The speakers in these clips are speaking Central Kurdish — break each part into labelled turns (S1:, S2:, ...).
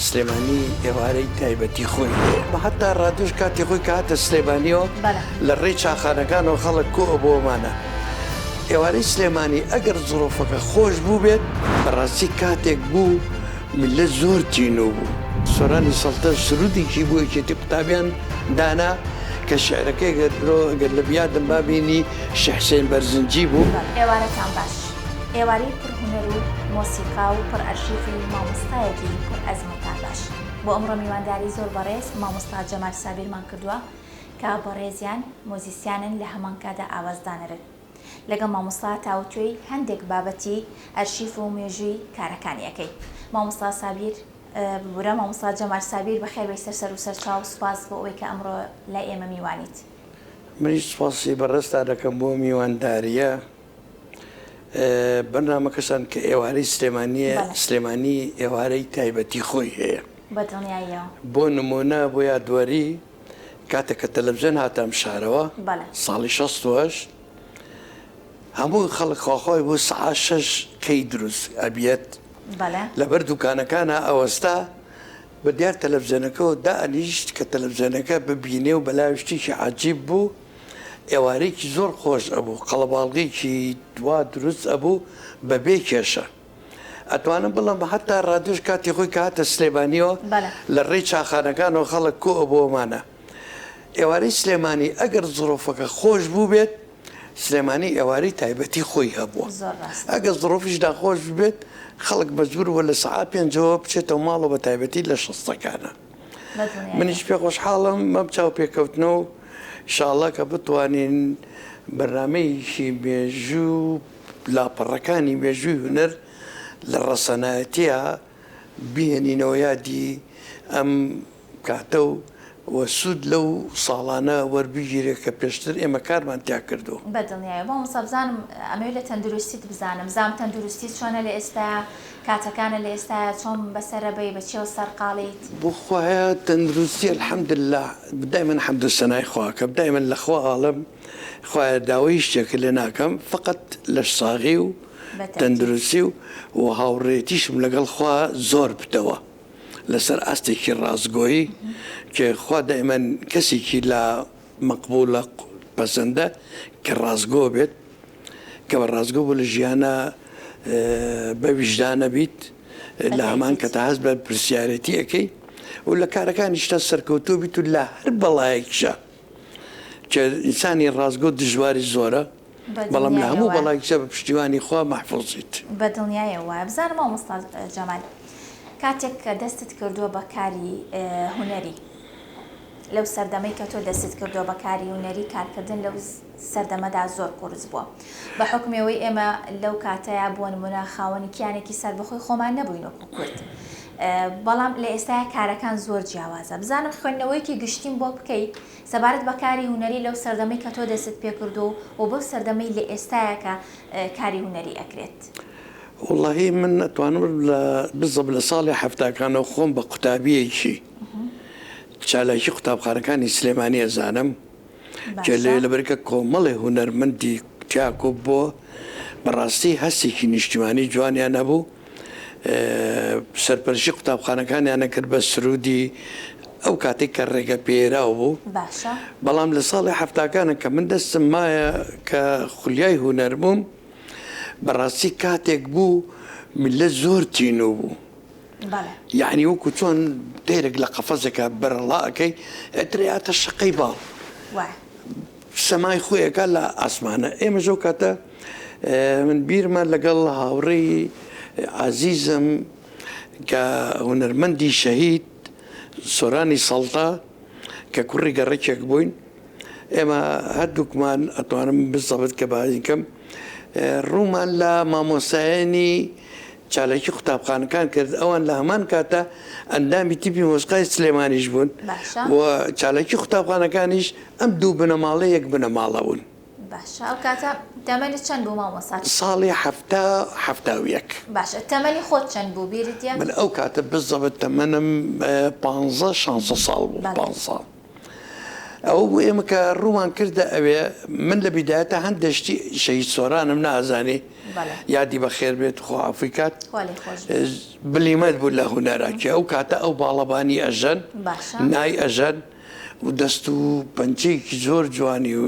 S1: سلێمانی ئێوارەی تایبەتی خۆی هەیە. هەتا ڕادیۆش کاتی خۆی کە هاتە سلێمانیەوە لە ڕێی چاخانەکانەوە خەڵک کۆ ئەبۆوەمانە. ئێوارەی سلێمانی ئەگەر زڕۆفەکە خۆش بووبێت، بەڕاستی کاتێک بوو میللەت زۆر تینوو بوو. سۆرانی سەڵتە سروودێکی بۆ یەکێتی قوتابیان دانا کە شیعرەکەی گەر برۆ گەر لە بیادم با بینی شێ حسێن بەرزنجی بوو.
S2: ئێوارەتان باش. ئێوارەی پڕ هونەر و مۆسیقا و پڕ ئەرشیفی مامۆستایەکی پڕ ئەزموونتان باش. بۆ ئەمڕۆ میوانداری زۆر بەڕێز مامۆستا جەمال سابیرمان کردووە کە بەڕێزیان مۆزیسیانن لە هەمان کاتدا ئاوازدانەرن. لەگەڵ مامۆستا تاوتوێی هەندێک بابەتی ئەرشیف و مێژووی کارەکانی ئەکەین. مامۆستا سابیر ببورە مامۆستا جەمال سابیر بەخێر بێی سەر سەر و سەرچاو سوپاس بۆ ئەوەی کە ئەمڕۆ لای ئێمە میوانیت.
S1: منیش سوپاسی بەڕێزتان دەکەم بۆ میواندارییە بەرنامەکەشتان کە ئێوارەی سلێمانییە، سلێمانی ئێوارەی تایبەتی خۆی هەیە.
S2: بە دڵنیاییەوە.
S1: بۆ نموونە بۆ یادوەری کاتێک کە تەلەفزیۆن هاتە ئەم شارەوە ساڵی 68 هەموو خەڵک خواخوای بوو سەعات شەش کەی دروست ئەبیەت لەبەر دوکانەکانە ئەوەستا بە دیار تەلەفزیۆنەکەەوە دائەنیشت کە تەلەفزیۆنەکە ببینێ و بەلاوی شتێکی عجیب بوو ئێوارێکی زۆر خۆش ئەبوو قەڵەباڵغێکی وا دروست ئەبوو بەبێ کێشە. ئەتوانم بڵێم هەتا ڕادیۆش کاتی خۆی کە هاتە سلێمانیەوە لە ڕێی چاخانەکانەوە خەڵک کۆ ئەبۆوەمانە. ئێوارەی سلێمانی ئەگەر زڕۆفەکە خۆش بووبێت سلێمانی ئێوارەی تایبەتی خۆی هەبووە. ئەگەر زڕۆفیش ناخۆش ببێت خەڵک مەجبور بووە لە سەعات پێنجەوە بچێتەوە ماڵەوە بە تایبەتی لە شەستەکانە. منیش پێ خۆشحاڵم بەم چاوپێکەوتنە و ئیشاڵڵا کە بتوانین بەرنامەیەکی مێژوو لاپەڕەکانی مێژووی هونەر لە ڕەسەنایەتییا بهێنینەوە یادی ئەم کاتە و و سوود لەو ساڵانە وەربگیرێ کە پێشتر ئێمە کارمان تیا کردووە.
S2: بە دڵنیایەوە مامۆستا بزانم ئەمەوێ لە تەندروستیت بزانم بزانم تەندروستیت چۆنە لە ئێستایا کاتەکانە لە ئێستایا چۆن بەسەرە بەی بە چیەوە سەرقاڵیت؟
S1: بۆ خوایە تەندروستی الحمدللە دایمەن حەمد و سەنای خوا ئەکەم دایمەن لە خوا ئەڵێم خوایە داوای هیچ شتێکت لێ ناکەم فەقەت لەشساغی و تەندروستی و و هاوڕێتیشم لەگەڵ خوا زۆر پتەوە لەسەر ئاستێکی ڕاستگۆیی کە خوا دایمەن کەسێکی لا مەقبوڵە پەسەندە کە ڕاستگۆ بێت کە بە ڕاستگۆ بوو لە ژیانە بە ویژدانە بیت لە هەمان کەتا هەست بە پرسیارەتی ئەەکەی و لە کارەکانیشتا سەرکەوتوو بیت و لە هەر بەڵایەکیشا کە ئینسانی ڕاستگۆ دژواری زۆرە بەڵام لە هەموو بەڵایەکیشا بە پشتیوانی خوا مەحفوزیت.
S2: بە دڵنیایەوە وایە. بزانە مامۆستا جەمال کاتێک کە دەستت کردووە بە کاری هونەری لەو سەردەمەی کە تۆ دەستت کردووە بە کاری هونەری کارکردن لەو سەردەمەدا زۆر قورس بووە بە حوکمی ئەوەی ئێمە لەو کاتەیا بۆ نمونە خاوەنی کیانێکی سەربەخۆی خۆمان نەبووین وەکو کورد بەڵام لە ئێستایا کارەکان زۆر جیاوازە بزانم خوێندنەوەیەکی گشتیم بۆ بکەی سەبارەت بە کاری هونەری لەو سەردەمەی کە تۆ دەستت پێکردووە و بەو سەردەمەی لە ئێستایا کە کاری هونەری ئەکرێت.
S1: وەڵاهی من ئەتوانم لە بزەب لە ساڵی حەفتاکانەوە خۆم بە قوتابیەکی چالاکی قوتابخانەکانی سلێمانی ئەزانم کە لێ لەبەرکە کۆمەڵێ هونەرمەندی تیا کۆببۆوە بەڕاستی هەستێکی نیشتیمانی جوانیان هەبوو سەرپەرشی قوتابخانەکانیان ئەکرد بە سرودی ئەو کاتێک کە ڕێگە پێراو بوو
S2: باشە
S1: بەڵام لە ساڵی حەفتاکانە کە من دەستم مایە کە خولیای هونەر بووم بەڕاستی کاتێک بوو میللەت زۆر تینوو بوو یەعنی وەکو چۆن تەیرێک لە قەفەزێکا بەرەڵا ئەکەی ئیتر ئەیاتە شەقەی باڵ سەمای خۆی ئەکا لە ئاسمانە ئێمەش ئەو کاتە من بیرمە لەگەڵ هاوڕێی عزیزم کە هونەرمەندی شەهید سۆرانی سەڵتە کە کوڕی گەڕەکێک بووین ئێمە هەردووکمان ئەتوانم بزەبت کە باسی کەم ڕوومان لە مامۆستایانی چالاکی قوتابخانەکان کرد ئەوان لە هەمان کاتە ئەندامی تیپی مۆسیقای سلێمانیش بوون و چالاکی قوتابخانەکانیش ئەم دوو بنەماڵە یەک بنەماڵە بوون.
S2: باشە ئەو کاتە تەمەنت چەند بوو مامۆستا؟
S1: ساڵی حەفتا 71.
S2: باشە تەمەنی خۆت چەند بوو بیرت دێ؟
S1: من ئەو کاتە بزەبت تەمەنم پانزە شانزە ساڵ بوو پانزە ساڵ. ئەوە بوو ئێمە کە ڕوومان کردە ئەوێ من لە بیدایەتە هەندێ شتی شەهید سۆرانم نازانی یادی بەخێر بێت خوا عەفوی کات بلیمەت بوو لە هونەرا کێ ئەو کاتە ئەو باڵەبانی ئەژەن نای ئەژەن و دەست و پەنجەیەکی زۆر جوانی و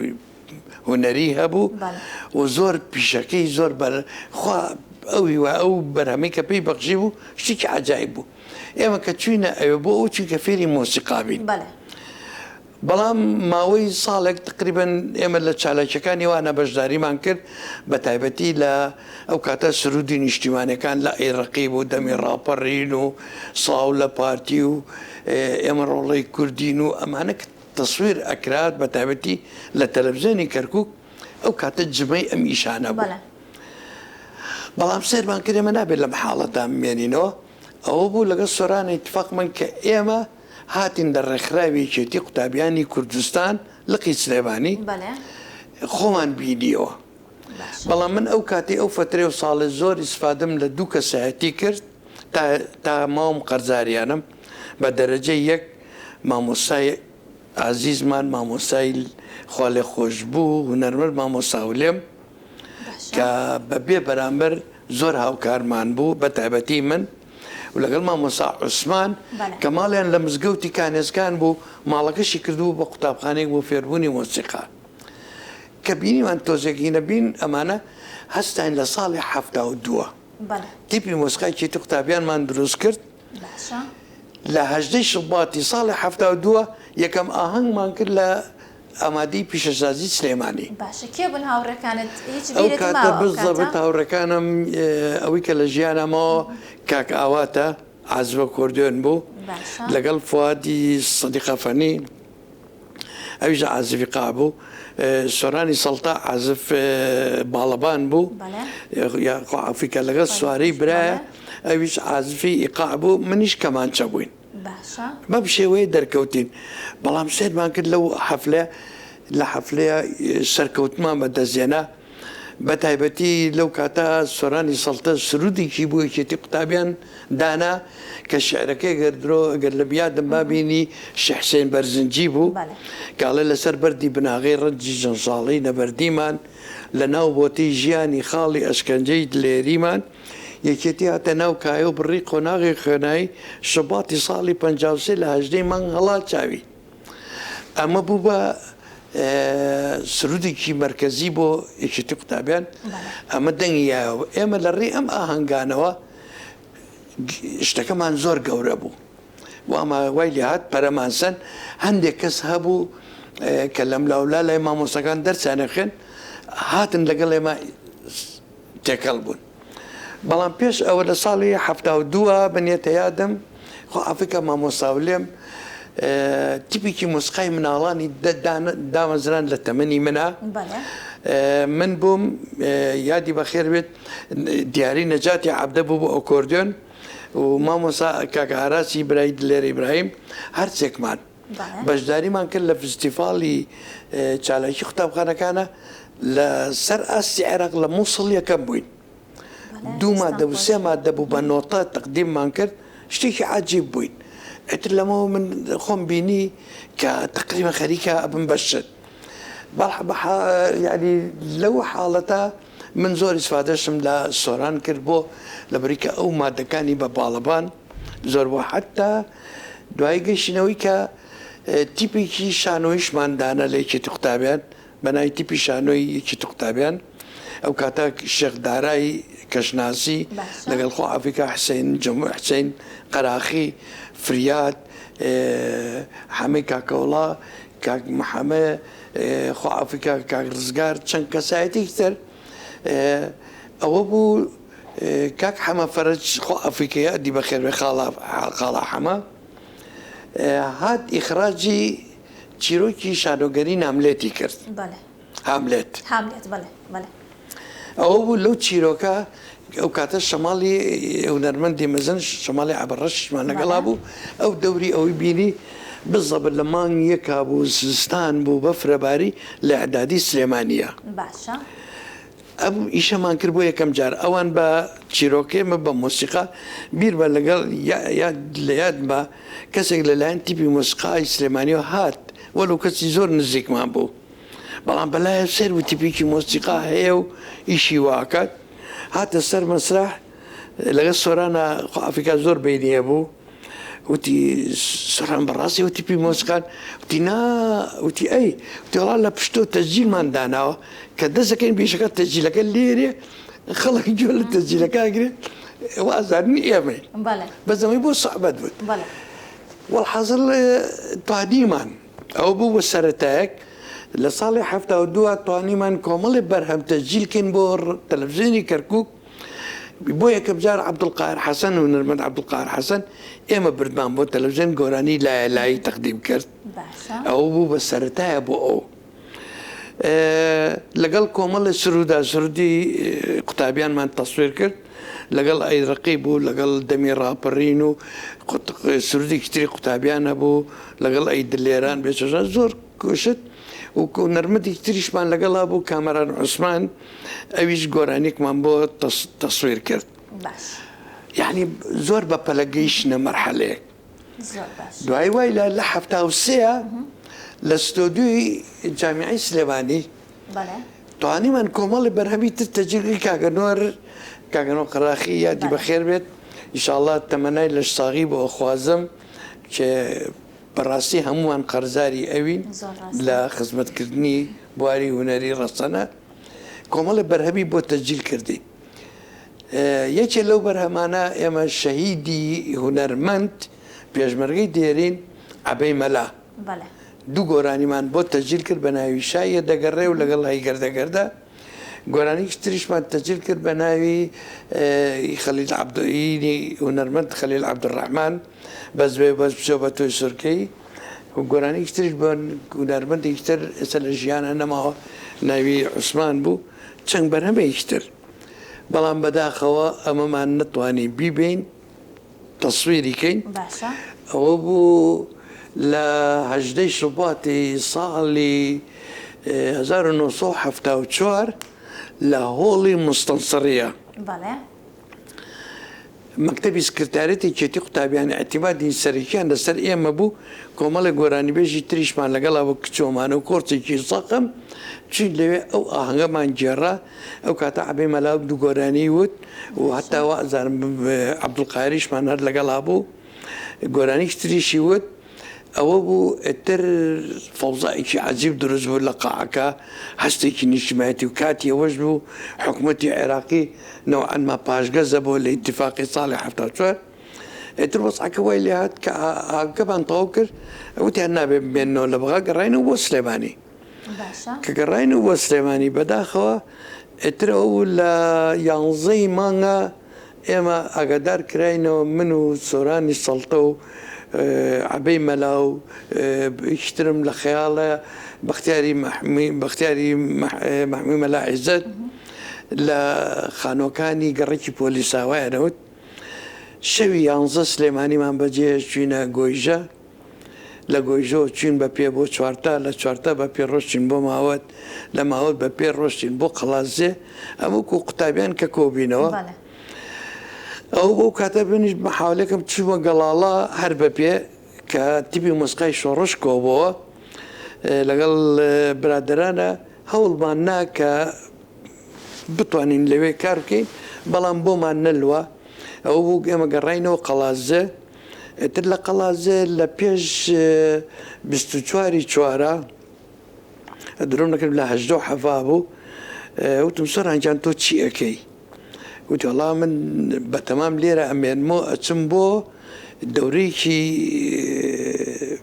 S1: هونەری هەبوو و زۆر پیشەکەی زۆر بەر خوا ئەو هیوا ئەو بەرهەمەی کە پێی بەخشی بوو شتێکی عجایب بوو ئێمە کە چوینە ئەوێ بۆ ئەو چوین کە فێری مۆسیقا بین. بەڵام ماوەی ساڵێک تقریبەن ئێمە لە چالاکیەکانی وانە بەشداریمان کرد بە تایبەتی لە ئەو کاتە سرودی نیشتیمانەکان لە ئەی ڕەقیب و دەمی ڕاپەڕین و سڵاو لە پارتی و ئێمە ڕۆڵەی کوردین و ئەمانە تەسویر ئەکرات بە تایبەتی لە تەلەفزیۆنی کەرکوک ئەو کاتە جمەی ئەم ئیشانە بوو. بەڵام سەیرمان کرد ئێمە نابێت لەم حاڵەتا بمێنینەوە ئەوە بوو لەگەڵ سۆران ئیتفاقمان کە ئێمە هاتین لە ڕێکخراوی یەکێتی قوتابیانی کوردستان لقی سلێمانی خۆمان بینیەوە بەڵام من ئەو کاتی ئەو فەترێ و ساڵێ زۆر ئیسفادم لە دوو کەسایەتی کرد تا تا ماوم قەرزاریانم بە دەرەجەی یەک مامۆستای ئازیزمان مامۆستای خوالێخۆشبوو هونەرمەند مامۆستا ولێم کە بە بێ بەرامبەر زۆر هاوکارمان بوو بە تایبەتی من و لەگەڵ مامۆستا عوسمان کە ماڵیان لە مزگەوتی کانێزکان بوو ماڵەکەشی کردبوو بە قوتابخانەیەک بۆ فێربوونی مۆسیقا کە بینیمان تۆزێک هینە بین ئەمانە هەستاین لە ساڵی 72 تیپی مۆسیقای کێتی قوتابیانمان دروست کرد لە هەژدەی شوباتی ساڵی 72 یەکەم ئاهەنگمان کرد لە ئامادەی پیشەسازی سلێمانی.
S2: باشە کێ بوون هاوڕێکانت هیچ
S1: ئەو
S2: بیرت
S1: کاتە
S2: ماوە ئەو
S1: بزەبت
S2: کاتە؟
S1: هاوڕێکانم ئەوەی کە لە ژیانا ماوە کاک ئاواتە عازفە کۆردیۆن بوو
S2: باشە.
S1: لەگەڵ فوادی سدیقە فەنی ئەویش عازفی قاع بوو سۆرانی سەڵتە عازف باڵەبان بوو
S2: بەڵێ.
S1: یاخوا عەفوی کە لەگەڵ
S2: خوا
S1: سوارەی
S2: لێخۆش
S1: برایە
S2: بەڵێ.
S1: ئەویش عازفی ئیقاع بوو منیش کەمانچە بووین.
S2: باشە.
S1: بەم شێوەیە دەرکەوتین بەڵام سەیرمان کرد لەو حەفلە لە حەفلەیە سەرکەوتمان بە دەستێنا بە تایبەتی لەو کاتە سۆرانی سەڵتە سرودێکی بۆ یەکێتی قوتابیان دانا کە شعرەکەی گەر درۆ گەر لە بیادم بابینی شێخ حسێن بەرزنجی بوو کە ئەڵێ لەسەر بەردی بناغەی ڕەنجی جەنجاڵی نەبەردیمان لە ناو بۆتەی ژیانی خاڵی ئەشکەنجەی دلێریمان یەکێتی هاتە ناو کایە و بڕی قۆناغی خوێنایی شوباتی ساڵی 53 لە هەژدەی مانگ هەڵات چاوی. ئەمە بوو بە سرودێکی مەرکەزی بۆ یەکێتی قوتابیان ئەمە دەنگی یایەوە ئێمە لە ڕێی ئەم ئاهەنگانەوە شتەکەمان زۆر گەورە بوو واما وای لێهات پەرەمان سەن هەندێک کەس هەبوو کە لەم لاولا لای مامۆستاکان دەرسیان خوێن هاتن لەگەڵ ئێمە تێکەڵ بوون بەڵام پێش ئەوە لە ساڵی 72 بنێتە یادم خۆ ئافریکا مامۆساولێم تیپێکی مۆسیقای مناڵانی دامەزران لە تەمەنی منە من بووم یادی بەخێر بێت دیاری نەجاتی عەبدە بوو بۆ ئۆکۆردیۆن و مامۆسا کاک ئاراسی برای دلێر ئیبراهیم هەرچێکمان بەشداریمان کرد لە فستیڤاڵی چالاکی قوتابخانەکانە لە سەر ئاستی عێراق لە مووسڵ یەکەم بووین دوو مادە و سێ مادە بوو بە نۆتە تەقدیممان کرد شتێکی عجیب بووین ئیتر لەمەوە من خۆم بینی کە تقریبا خەریکە ئەبم بە شت یعنی لەو حاڵەتە من زۆر ئیسفادەشم لە سۆران کرد بۆ لەبریکە ئەو مادەکانی بە باڵەبان زۆر بوو حتا دوای گەشتینەوەی کە تیپێکی شانۆیشمان دانا لە یەکێتی قوتابیان بە ناوی تیپی شانۆی یەکێتی قوتابیان ئەو کاتە شێخ دارای کەشناسی لەگەڵ خۆ ئافریکا حسین جەموع حسین قەراخی فریاد حەمەی کاکەوڵا کاک محەمە خۆ ئافریکا کاک ڕزگار چەند کەسایەتێکی تر ئەوە بوو کاک حەمە فەرەج خۆ ئەفریکەیە ئەدی بەخێر بێ خاڵە خاڵە حەمە هات ئیخراجی چیرۆکی شانۆگەری ناملێتی کرد
S2: بەڵێ
S1: هاملێت
S2: هاملێت بەڵێ بەڵێ
S1: ئەوە بوو لەو چیرۆکە ئەو کاتە شەماڵی هونەرمەندی مەزن شەماڵی عەبەڕەشیشمان لەگەڵا بوو ئەو دەوری ئەوی بینی بزەبت لە مانگ یەکا بوو زستان بوو بەفرەباری لە ئیعدادی سلێمانیە
S2: باشە
S1: ئەم ئیشەمان کرد بۆ یەکەم جار ئەوان بە چیرۆک ئێمە بە مۆسیقا بیر بە لەگەڵ لە یادمە کەسێک لەلایەن تیپی مۆسیقای سلێمانیەوە هات. وەلو کەسی زۆر نزیکمان بوو بەڵام بەلایە سەیر بوو تیپێکی مۆسیقا هەیە و ئیشی وا ئەکات. هاتە سەر مەسرەح لەگەڵ سۆرانە خۆ ئەفریکا زۆر بەینی هەبوو. وتی سۆران بەڕاستی ئەو تیپی مۆسیقان؟ وتی نا. وتی ئەی؟ وتی وەڵا لە پشتەوە تەسجیلمان داناوە کە دەست دەکەین بە ئیشەکە تەسجیلەکە لێرێ خەڵک گوێ لە تەسجیلەکە ئەگرێ وازانن ئێمەین. بەس ئەمەی بۆ سوعبەت بوو. وەڵحازڵ توانیمان ئەوە بوو بە سەرەتایەک لە ساڵی 72 توانیمان کۆمەڵی بەرهەم تەسجیل کەین بۆ تەلەفزیۆنی کەرکوک بۆ یەکەم جار عەبدولقاهر حەسەن هونەرمەند عەبدولقاهر حەسەن ئێمە بردمان بۆ تەلەفزیۆن گۆرانی لایە لایی تەقدیم کرد ئەوە بوو بە سەرەتایە بۆ ئەو لەگەڵ کۆمەڵی سرودا سرودی قوتابیانمان تەسویر کرد لەگەڵ ئەی ڕقیب و لەگەڵ دەمی ڕاپەڕین و سرودێکی تری قوتابیان هەبوو لەگەڵ ئەی دلێران بێچەژان زۆر کوشت و هونەرمەندێکی تریشمان لەگەڵا بوو کامەران عوسمان ئەویش گۆرانیەکمان بۆ تەسویر کرد
S2: باش
S1: یعنی زۆر بە پەلە گەیشتنە مەرحەلەیەک دوای وای لە لە 73 لە ستۆدیۆی جامیعەی سلێمانی توانیمان کۆمەڵی بەرهەمی تر تەجیلی کاکە نۆر کاکە نۆر قەراخی یادی بەخێر بێت ئیشاڵڵا تەمەنای لەشساغی بۆ ئەخوازم کێ بەڕاستی هەمووان قەرزاری ئەوین لە خزمەتکردنی بواری هونەری ڕەسەنە کۆمەڵی بەرهەمی بۆ تەجیل کردین یەکێ لەو بەرهەمانە ئێمە شەهیدی هونەرمەند پێشمەرگەی دێرین عەبەی مەلا دوو گۆرانیمان بۆ تەجیل کرد بە ناوی شایە دەگەڕێ و لەگەڵ هەی گەردەگەردە گۆرانیکی تریشمان تەجیل کرد بە ناوی خەلیل عەبدوینی هونەرمەند خەلیل عەبدولڕەحمان بەس بێ بەس بچۆ بە تۆی سورکەی و گۆرانیکی تریش بە هونەرمەندێکی تر ئێستا لە ژیانە نەماوە ناوی عوسمان بوو چەند بەرهەمێکی تر بەڵام بەداخەوە ئەمەمان نەتوانی بیبین تەسویری کەین
S2: باشە.
S1: ئەوە بوو لە هەژدەی شوباتی ساڵی 1974 لە هۆڵی مستەنسڕیە.
S2: بەڵێ.
S1: مەکتەبی سکرتاریەتی یەکێتی قوتابیان ئیعتیمادی سەرەکیان لەسەر ئێمە بوو، کۆمەڵێک گۆرانیبێژی تریشمان لەگەڵا بوو کچۆمانە و کۆرسێکی زەقم، چوین لەوێ ئەو ئاهەنگەمان گێڕا، ئەو کاتە عەبەی مەلا دوو گۆرانیی وت و هەتا وا ئەزانم عەبدولقاهیریشمان هەر لەگەڵا بوو گۆرانیی تریشی وت. ئەوە بوو ئیتر فەوزایەکی عەجیب دروست بوو لە قاعەکە، هەستێکی نیشتیمایەتی و کاتی ئەوەش بوو حکومەتی عێراقی نەوعەن ما پاشگەزە بوو لە ئیتیفاقی ساڵی 74. ئیتر وەزعەکە وای لێ هات کە ئاهەنگەکەمان تەواو کرد، وتیان نابێ بمێننەوە لە بەغا، گەڕاینەوە بۆ سلێمانی.
S2: باشە.
S1: کە گەڕاینەوە بۆ سلێمانی بەداخەوە ئیتر ئەوە بوو لە یانزەی مانگا ئێمە ئاگادار کراینەوە من و سۆرانی سەڵتە و عەبەی مەلا و یەکی ترم لە خەیاڵە بەختیاری مەحمی بەختیاری مەحمی مەلا عیزەت لە خانووەکانی گەڕەکی پۆلیساوایان وت شەوی یانزە سلێمانیمان بەجێهێشت چووینە گۆیژە لە گۆیژەوە چووین بە پێ بۆ چوارتا، لە چوارتا بە پێ ڕۆشتین بۆ ماوەت، لە ماوەت بە پێ ڕۆشتین بۆ قەڵادزێ، ئەمە وەکوو قوتابیان کە کۆ بینەوە. ئەوە بۆ ئەو کاتە منیش مەحاولەکەم چوومە گەڵاڵە هەر بە پێ کە تیپی مۆسیقای شۆڕش کۆ بۆوە لەگەڵ برادەرانە هەوڵمان نا کە بتوانین لەوێ کار بکەین، بەڵام بۆمان نەلوا. ئەوە بوو ئێمە گەڕاینەوە قەڵادزێ. ئیتر لە قەڵادزێ لە پێش 24 ی چوارە درۆم نەکرد لە هەژدە و حەفا بوو وتم سۆران گیان تۆ چی ئەکەی؟ وتی وەڵا من بەتەمام لێرە ئەمێنمەوە ئەچم بۆ دەورەیەکی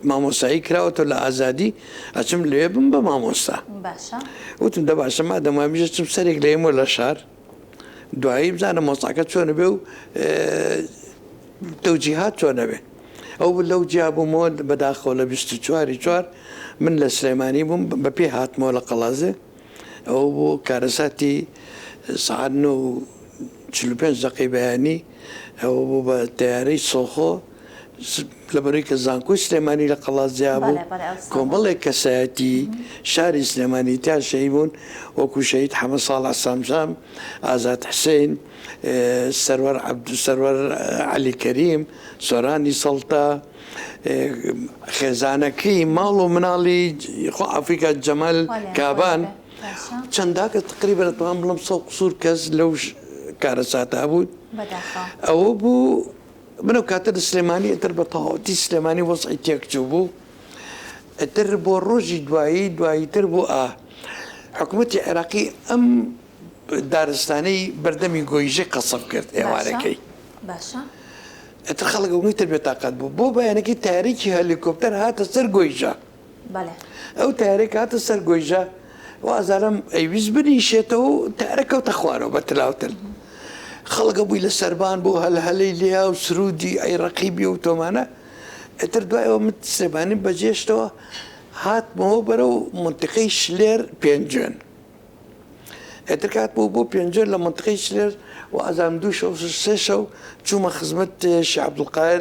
S1: مامۆستایی کراوەتەوە لە ئازادی ئەچم لەوێ بم بە مامۆستا.
S2: باشە.
S1: وتم دە باشە مادەم وامیش ئەچم سەرێک لێمەوە لە شار دوایی بزانم مۆساکە چۆنە بێ و تەوجیهات چۆنە بێ. ئەو لەو جیا بوومەوە بەداخەوە لە 24 چوار من لە سلێمانی بووم بە پێ هاتمەوە لە قەڵازێ ئەوە بوو کارەساتی سەعات نۆ و 45 دەقەی بەیانی ئەوە بوو بە تەیارەی سۆخۆ لەبەرەی کە زانکۆی سلێمانی لە قەڵادزێ بوو، کۆمەڵێک کەسایەتی شاری سلێمانی تیا شەهید بوون، وەکو شەهید حەمە ساڵح سامسام، ئازاد حسین، سەروەر عەبد سەروەر عەلی کەریم، سۆرانی سەڵتە. خێزانەکەی ماڵ و مناڵی خۆ ئەفریکا جەمال کابان چەندا کەس تقریبا دەتوانم بڵێم سە قسوور کەس لەو کارەساتە هەبوو ئەوە بوو من ئەو کاتە لە سلێمانی ئیتر بە تەواوەتی سلێمانی وەزعی تێکچوو بوو ئیتر بۆ ڕۆژی دوایی دوایی تر بوو ئا حکوومەتی عێراقی ئەم دارستانەی بەردەمی گۆیژەی قەسف کرد ئێوارەکەی
S2: باشە
S1: ئیتر خەڵک ئەوەی تر بێتاقەت بوو بۆ بەیانەکەی تارێکی هەلیکۆپتەر هاتە سەر گۆیژە ئەو تارێک هاتە سەر گۆیژە وازانم ئەیویست بنیشێتەوە و تارە کەوتە خوارەوە بە تلاوتل خەڵکە بووی لە سەربان بۆ هەلهەلەی لیا و سرودی ئەی ڕەقیبی و تۆمانە ئیتر دوایەوە من سلێمانیم بەجێشتەوە هاتمەوە بەرەو منتیقەی شلێر پێنجوێن ئیتر کات بوو بۆ پێنجوێن لە مەنتقەی شلێر و ئازام دوو شەو سێ شەو چوومە خزمەت شێخ عەبدولقاهر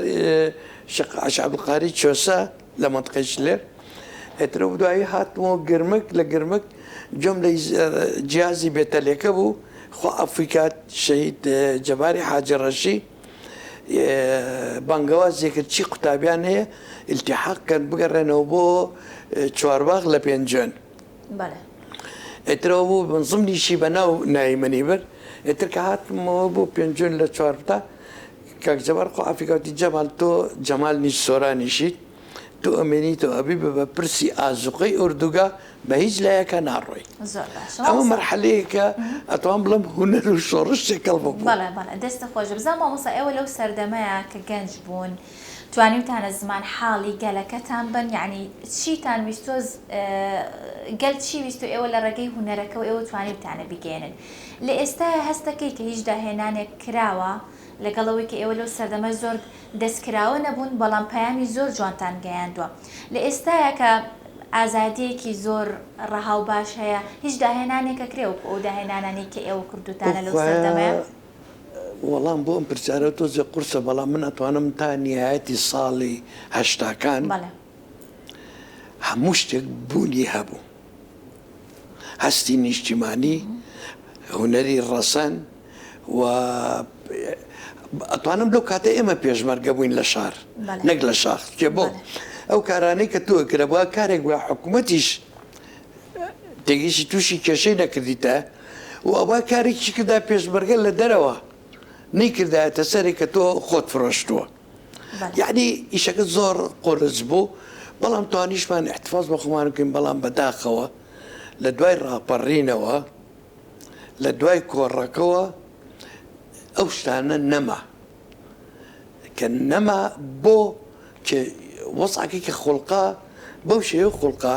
S1: شێخ عەبدولقاهری چۆسە لە مەنتقەی شلێر ئیتر و دوایی هاتمەوە گرمک لە گرمک گوێم لە جیازی بێتەلێکە بوو خوا عەفوی کات شەهید جەباری حاجی ڕەشی بانگەوازی کرد چی قوتابیان هەیە ئیلتیحاق کەن بگەڕێنەوە بۆ چوارباغ لە پێنجوێن
S2: بەڵێ.
S1: ئیتر ئەوە بوو من زمنیشی بە ناو ناوی منی برد. ئیتر کە هاتمەوە بۆ پێنجوێن لە چوارپتا کاک جەبار خوا عەفوی کا وتی جەمال تۆ جەمال نیت سۆرانیشیت تۆ ئەمێنیتەوە ئەبی بە بەرپرسی ئازوقەی ئۆردوگا بە هیچ لایەکا ناڕۆی.
S2: زۆر باشە
S1: ئەمە
S2: مامۆستا.
S1: مەرحەلەیەکە ئەتوانم بڵێم هونەر و شۆڕش تێکەڵ ببوو.
S2: بەڵێ بەڵێ دەستت خۆش بێ. بزانم مامۆستا ئێوە لەو سەردەمەیا کە گەنج بوون توانیوتانە زمان حاڵی گەلەکەتان بن یەعنی چیتان ویستوە گەل چی ویستوە ئێوە لە ڕێگەی هونەرەکەوە ئێوە توانیوتانە بیگەیەنن لە ئێستایا هەستەکەی کە هیچ داهێنانێک کراوە لەگەڵ ئەوەی کە ئێوە لەو سەردەمە زۆر دەستکراوە نەبوون بەڵام پەیامی زۆر جوانتان گەیاندوە لە ئێستایا کە ئازادیەکی زۆر ڕەها و باش هەیە هیچ داهێنانێک ئەکرێ وەکو ئەو داهێنانانەی کە ئێوە کردوتانە لەو سەردەمەیا؟
S1: وەڵام بۆ ئەم پرسیارە تۆزێ قورسە بەڵام من ئەتوانم تا نیهایەتی ساڵی هەشتاکان هەموو شتێک بوونی هەبوو هەستی نیشتیمانی هونەری ڕەسەن و ئەتوانم لەو کاتە ئێمە پێشمەرگە بووین لە شار نەک لە شاخ کێ بۆ ئەو کارانەی کە تۆ کرا بووە کارێک بووە حکوومەتیش تێگەیشتی تووشی کێشەی نەکردیتە و ئەوە کارێکی کردا پێشمەرگە لە دەرەوە نەیکردایەتە سەرێ کە تۆ خۆت فرۆشتووە یعنی ئیشەکە زۆر قورس بوو بەڵام توانیشمان احتفاظ بە خۆمان بکەین بەڵام بەداخەوە لە دوای ڕاپەڕینەوە لە دوای کۆڕەکەوە ئەو شتانە نەما کە نەما بۆ کە وەزعەکەی کە خوڵقا بەو شێوە خوڵقا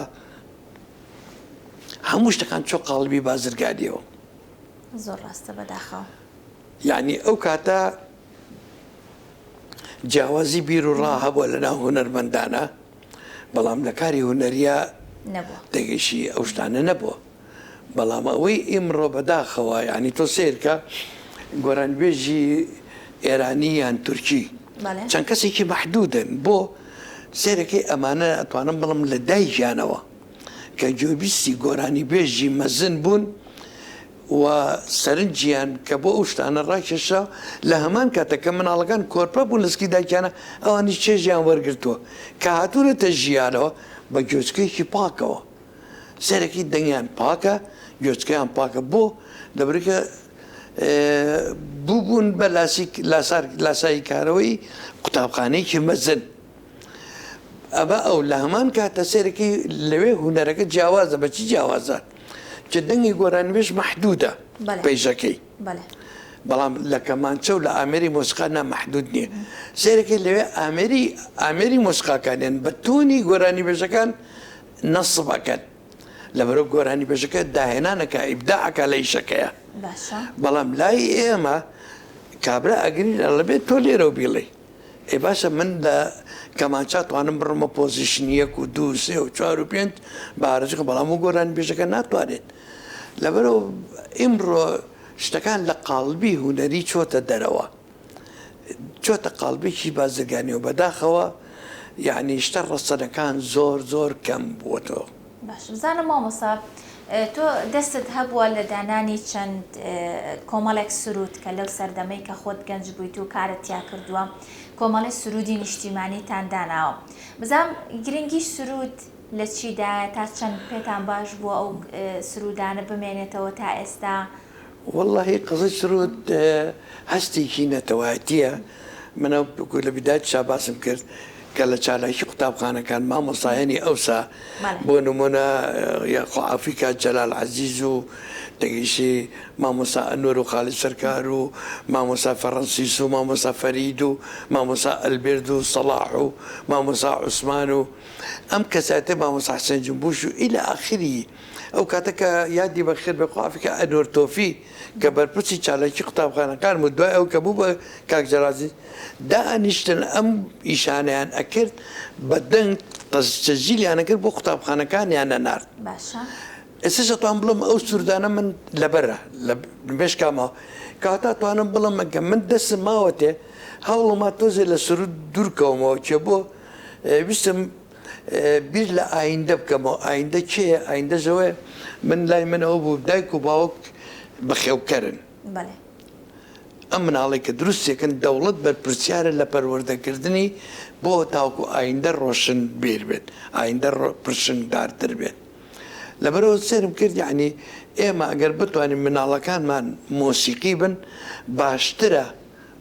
S1: هەموو شتەکان چۆ قاڵبی بازرگانیەوە.
S2: زۆر ڕاستە بەداخەوە.
S1: یەعنی ئەو کاتە جیاوازی بیر و ڕا هەبووە لە ناو هونەرمەندانە بەڵام لە کاری هونەریە تێگەیشی ئەو شتانە نەبووە بەڵام ئەوەی ئیمڕۆ بەداخەوە یانی تۆ سەیرکە گۆرانیبێژی ئێرانی یان تورکی چەند کەسێکی مەحدودن بۆ سەیرەکەی ئەمانە ئەتوانم بڵم لە دایکیانەوە کە گوێبیستی گۆرانیبێژی مەزن بوون و سەرنجیان کە بۆ ئەو شتانە ڕاکێشا لە هەمان کاتە کە مناڵەکان کۆرپە بوون لەسکی دایکیانە ئەوانی چێژیان وەرگرتووە کە هاتوونەتە ژیانەوە بە گوێچکەیەکی پاکەوە سەرەکی دەنگیان پاکە گوێچکەیان پاکە بۆ لەبەرکە بووبوون بە لاساییکارەوەی قوتابخانەیەکی مەزن. ئەمە ئەو لە هەمان کاتە سەیرەکەی لەوێ هونەرەکە جیاوازە بە چی جیاوازە کە دەنگی گۆرانیبێژ مەحدودە پەیژەکەی بەڵام لە کەمانچە و لە ئامێری مۆسیقا نا مەحدود نییە سەیرەکەی لەوێ ئامێری ئامێری مۆسیقاکانیان بە تۆنی گۆرانیبێژەکان نەسب ئەکەن لەبەرئەو گۆرانیبێژەکە داهێنانەکە ئیبداع ئەکا لە ئیشەکەیا
S2: باشە.
S1: بەڵام لای ئێمە کابرا ئەگری ئەڵێ تۆ لێرەو بیڵێی ئێ باشە من لە کەمانچا توانم بڕمە position یەک و دوو سێ و چوار و پێنج بە ئارەزوو بەڵام و گۆرانیبێژەکە ناتوانێت لەبەرئەو ئیمڕۆ شتەکان لە قاڵبی هونەری چۆتە دەرەوە. چۆتە قاڵبێکی بازرگانی و بەداخەوە یەعنی شتە ڕەسەنەکان زۆر زۆر کەم بووەتەوە.
S2: باش بزانم مامۆستا تۆ دەستت هەبووە لە دانانی چەند کۆمەڵێک سروود کە لەو سەردەمەی کە خۆت گەنج بوویت و کارت تیا کردووە. کۆمەڵی سروودی نیشتیمانیتان داناوە. بزانم گرنگی سروود لە چیدایە تا چەند پێتان باش بووە ئەو سروودانە بمێنێتەوە تا ئێستا؟
S1: وەڵاهی قەزەی سروود هەستێکی نەتەوایەتیە من وەکو لە بیدایەتیشا باسم کرد کە لە چالاکی قوتابخانەکان مامۆستایانی ئەوسا بۆ نمونە یاخوا عەفوی کات جەلال عەزیز و تەگیشی مامۆستا ئەنوەر و خالید سەرکار و مامۆستا فەڕەنسیس و مامۆستا فەرید و مامۆستا ئەلبێرد و سەڵاح و مامۆستا عوسمان و ئەم کەسایەتە مامۆستا حسێن جنبوش و ئیلا ئاخری ئەو کاتە کە یادی بەخێر بێ خوا عەفوی کات ئەنوەر تۆفی کە بەرپرسی چالاکی قوتابخانەکان بوو دوای ئەو کە بوو بە کاک جەلال دائەنیشتن ئەم ئیشانەیان ئەکرد بە دەنگ تەسجیلیان ئەکرد بۆ قوتابخانەکانیان ئەنارد.
S2: باشە.
S1: ئێستاش ئەتوانم بڵێم ئەو سوردانە من لەبەرە لە مێشکامەوە کەواتە ئەتوانم بڵێم کە من دەستم ماوەتێ هەوڵما تۆزێ لە سرود دوور کەومەوە کێ بۆ ویستم بیر لە ئایندە بکەمەوە ئایندە کێیە ئایندەش ئەوەیە من لای من ئەوە بوو دایک و باوک بەخێوکەرن
S2: بەڵێ.
S1: ئەم مناڵەی کە دروستێکن دەوڵەت بەرپرسیارە لە پەروەردەکردنی بۆ تاوەکو ئایندە ڕۆشنبیر بێت ئایندە پرشنگدارتر بێت لەبەرئەوە سەیرم کرد یەعنی ئێمە ئەگەر بتوانین مناڵەکانمان مۆسیقی بن باشترە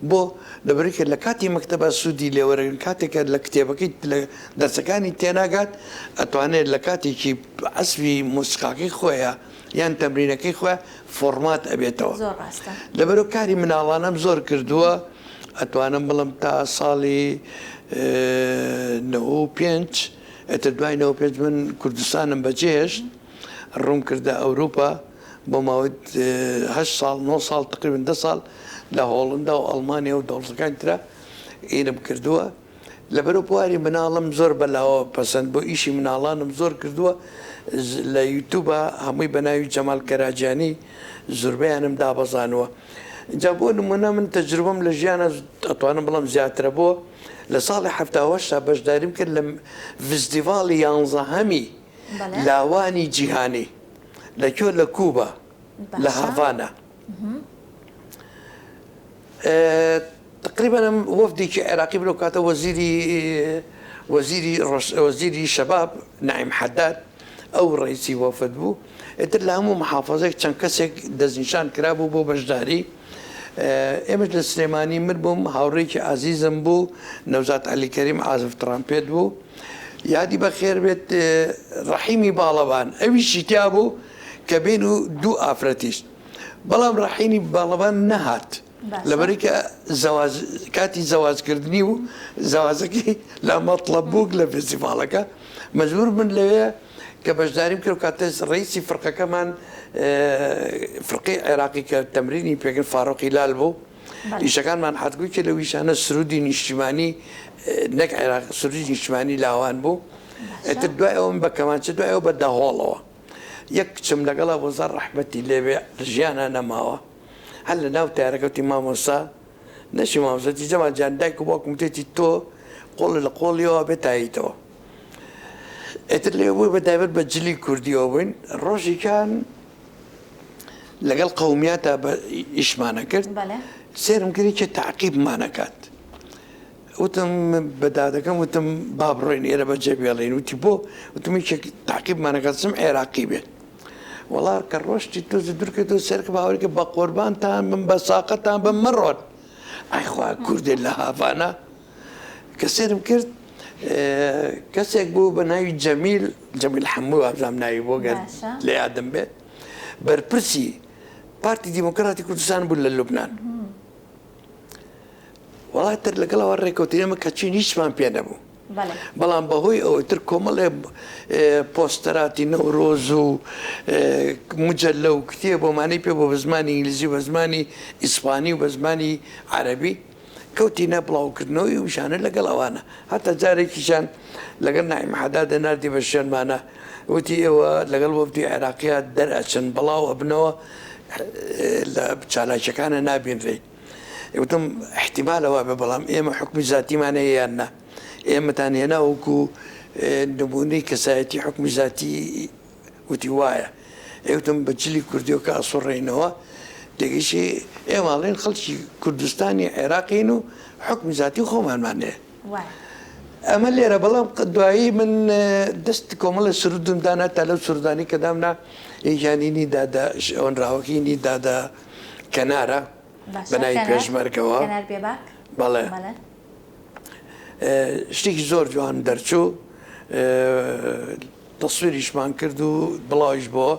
S1: بۆ؟ لەبەرئەوەی کە لە کاتی مەکتەبا سوودی لێ وەرەگرن کاتێک کە لە کتێبەکەی لە دەرسەکانی تێناگات ئەتوانێت لە کاتێکی عەزفی مۆسیقاکەی خۆیا یان تەمرینەکەی خۆیا فۆڕمات ئەبێتەوە.
S2: زۆر ڕاستە.
S1: لەبەرئەوە کاری مناڵانەم زۆر کردووە ئەتوانم بڵێم تا ساڵی 95 ئیتر دوای 95 من کوردستانم بەجێهێشت ڕووم کردە ئەوروپا بۆ ماوەی هەشت ساڵ نۆ ساڵ تقریبا دە ساڵ لە هۆڵندا و ئەڵمانیا و دەوڵەتەکانی ترا ئیرم کردووە لەبەرو بواری مناڵم زۆر بەلاوە پەسەند بۆ ئیشی مناڵانم زۆر کردووە لە یوتوبا هەمووی بە ناوی جەمال کەراجانی زوربەیانم دابەزانووە جا بۆ نمونە من تەجروبەم لە ژیانە ئەتوانم بڵێم زیاترە بۆ لە ساڵی 78 بەشداریم کرد لە ڤستیڤاڵی یانزەهەمی لاوانی جیهانی لە کوێ لە کوبا لە هاڤانا تقریبا ئەم وەفدێکی عێراقی بلو کاتە وەزیری وەزیری وەزیری شەباب نعیم حەداد ئەو ڕئیسی وەفد بوو ئیتر لە هەموو محافەزێک چەند کەسێک دەستنیشان کرابوو بۆ بەشداری ئێمەش لە سلێمانی من بووم هاوڕێکی ئازیزم بوو نەوزاد عەلی کەریم عازف ترامپێت بوو یادی بەخێر بێت ڕەحیمی باڵەبان ئەویشی تیا بوو کە بێن و دوو ئافرەتیش بەڵام ڕەحیمی باڵەبان نەهات لەبەرەی کە زەواج کاتی زەواجکردنی و زەواجەکەی لە مەتڵەب بووک لە فێستیڤاڵەکە مەجبور بن لەوێ کە بەشداریم کرد کاتێ ڕئیسی فرقەکەمان فرقەی عێراقی کە تەمرینی پێکرد فاروقی لال بوو ئیشەکانمان حەتگوی کە لەو ئیشانە سرودی نیشتیمانی نەک عێراق سرودی نیشتیمانی لاوان بوو ئیتر دوای ئەوم بە کەمانچە دوای ئەو بە دەهۆڵەوە یەک کچم لەگەڵا بۆ زار ڕەحمەتی لێبێ ژیانە نەماوە هەر لە ناو تەیارەکە وتی مامۆستا نەچی مامۆستا وتی جەمال جان دایک و باوکم وتێتی تۆ قۆڵی لە قۆڵیەوە بێ تاییتەوە ئیتر لێ بووی بە تایبەت بە جلی کوردیەوە بووین ڕۆژێکیان لەگەڵ قەومیاتا بە ئیشمانە کرد سێرم کرد یەکێ تەعقیبمانەکات وتم بە دادەکەم وتم با بڕۆین ئێرە بەجێ بێڵین وتی بۆ وتم یەکێک تاقیبمانەکات چم عێراقی بێت وەڵا کە ڕۆشتی تۆزە دوورکەوتەوە سەرکە باوەری کە بە قۆربانتان بم بە ساقەتان بم مەڕۆن ئای خوا کوردێ لە هاڤانا کە سێرم کرد کەسێک بوو بە ناوی جەمیل جەمیل حەموو وابزانم ناوی بۆ گەر لە یادم بێت بەرپرسی پارتی دیموکراتی کوردستان بوو لە لوبناان وەڵا تر لەگەڵ ئەوە ڕێکەوتین ئێمە کە چوین هیچمان پێ نەبوو بەڵام بەهۆی ئەوەی تر کۆمەڵێ پۆستەراتی نەورۆز و مجلە و کتێب بۆمانەی پێ بۆ بە زمانی ئینگلیزی و بە زمانی ئیسپانی و بە زمانی عەرەبی کەوتینە بڵاوکردنەوەی وشانە لەگەڵ ئەوانە هەتا جارێکیشان لەگەڵ نعیم حەدادە ناردی بە شوێنمانە وتی ئێوە لەگەڵ وەفدی عێراقیە دەرئەچن بڵاو ئەبنەوە لە چالاکیەکانە نابینرێی وتم احتیمالە وابێ بەڵام ئێمە حکومی زاتیمان هەیە یان نا ئێمەتان هێنا وەکو نمونەی کەسایەتی حکومی زاتی وتی وایە ئێوتم بە جلی کوردیەوە کە ئەسوڕێینەوە. تێگەیشتی ئێمە ئەڵێن خەڵکی کوردستانی عێراقین و حوکمی زاتی خۆمانمان هەیە. ئەمە لێرە بەڵام دوایی من دەست کۆمەڵە سرودم دانا تا لەو سرودانی کە دامنا یەکیانینی دادا ئۆنراوەکەینی دادا کەنارە بە ناوی پێشمەرگەوە بەڵێ شتێکی زۆر جوان دەرچوو تەسویریشمان کرد و بڵاویش بۆوە